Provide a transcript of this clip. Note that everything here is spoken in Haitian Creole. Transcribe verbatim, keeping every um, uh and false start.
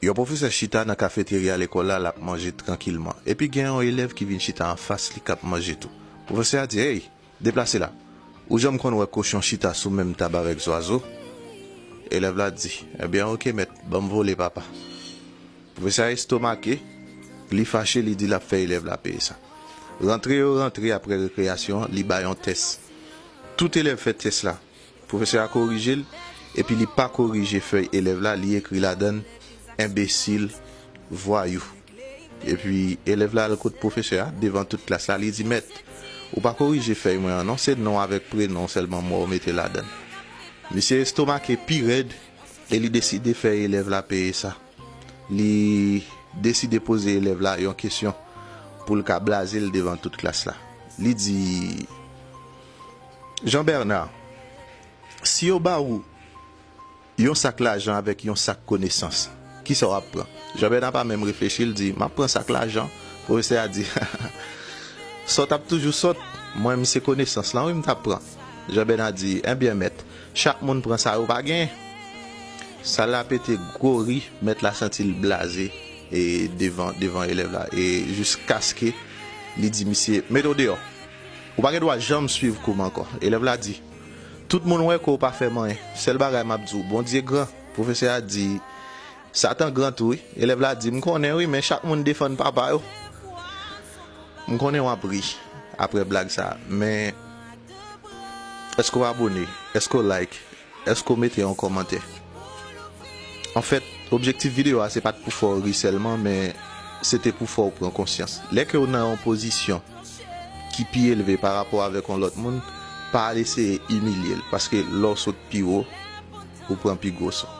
Yon pwofesè chita nan kafeterya lekòl la, l ap manje trankilman. Epi gen yon elèv ki vin chita anfas li k ap manje tou. Pwofesè a di, "Hey, deplase la. Ou janm konn wè kochon chita sou menm tab avèk zwazo?" Elèv la di, "Ebyen, oke, mèt, ban m vole, papa." Pwofesè a estomake, li fache, li di l ap fè elèv la peye sa. Rantre yo rantre apre rekreyasyon an, li bay yon tès. Tout elèv fè tès la. Pwofesè a korije l, epi li pa korije fèy elèv la, li ekri ladan l enbesil, vwayou. Epi elèv la al kot pwofesè a, devan tout klas la, li di, "Mèt, ou pa korije fèy mwen an non, se non avèk prenon sèlman m wè w mete ladan l." Misye estomake pi rèd e li deside fè elèv la peye sa. Li deside poze elèv la yon kesyon pou l ka blaze l devan tout klas la. Li di, "Jean Bernard, si yo ba ou yon sak lajan avèk yon sak konesans, kisa w ap pran?" Jean Bernard pa menm reflechi, l di, "M ap pran sak lajan." Pwofesè a di, "Sòt ap toujou sòt, mwen menm se konesans lan wi m t ap pran." Jean Bernard di, "Ebyen mèt, chak moun pran sa yo pa genyen." Sal la pete gwo ri, mèt la santi l blaze e devan, devan elèv la, e jiskaske li di misye, "Mete w deyò. Ou pa gen dwa janm swiv kou m ankò." Elèv la di, "Tout moun wè ke w pa fè m anyen. Sèl bagay m ap di w, Bondye gran." Pwofesè a di, "Satan gran tou wi." Elèv la di, "M konnen wi, men chak moun defann papa yo." M konnen w ap ri apre blag sa, men èske w abone? Èske w like? Èske w mete yon kòmantè? Anfèt, objektif videyo a se pa t pou fè w ri sèlman, men se te pou fè w pran konsyans. Lè ke w nan yon pozisyon ki pi elve pa rapò avèk yon lòt moun, pa al eseye imilye l, paske lè w sot pi wo, ou pran pi gwo son.